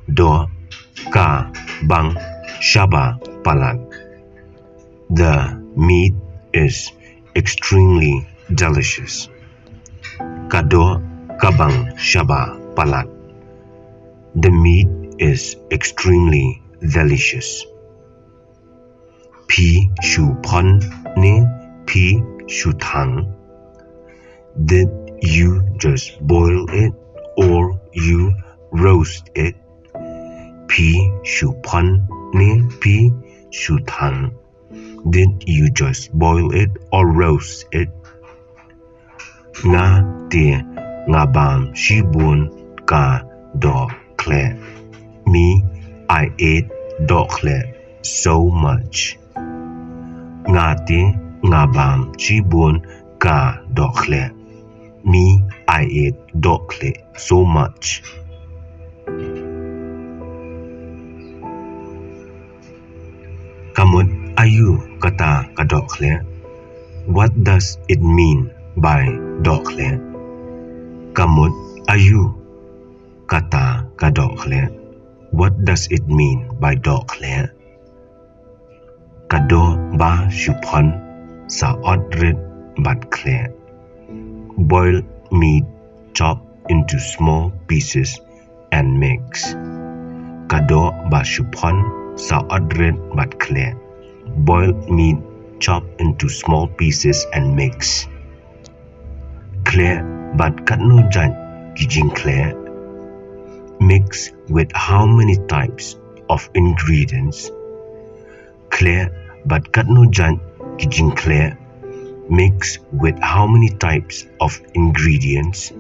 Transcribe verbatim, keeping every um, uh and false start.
Doh ka bang shaba palat. The meat is extremely delicious. Ka doh ka bang shaba palat. The meat is extremely delicious. Phi shu phon ne phi shu thang? Did you just boil it or you roast it? Phi shu phon ne phi shu thang? Did you just boil it or roast it? Nga te nga bam shibun ka doh khleh. Me, I ate doh khleh so much. Nga te nga bam shibun ka doh khleh. Me, I ate doh khleh so much. Ka mut aïu kata ka doh khleh? What does it mean by doh khleh? Ka mut aïu kata ka doh khleh? What does it mean by doh khleh? Ka doh ba shu phon sa ot rit bad khleh. Boiled meat chopped into small pieces and mix. Ka doh ba shu phon sa ot rit bad khleh. Boiled meat chopped into small pieces and mix. Khleh bad katno jait ki jingkhleh? Mix with how many types of ingredients? Khleh bad katno jait ki jingkhleh? Mix with how many types of ingredients?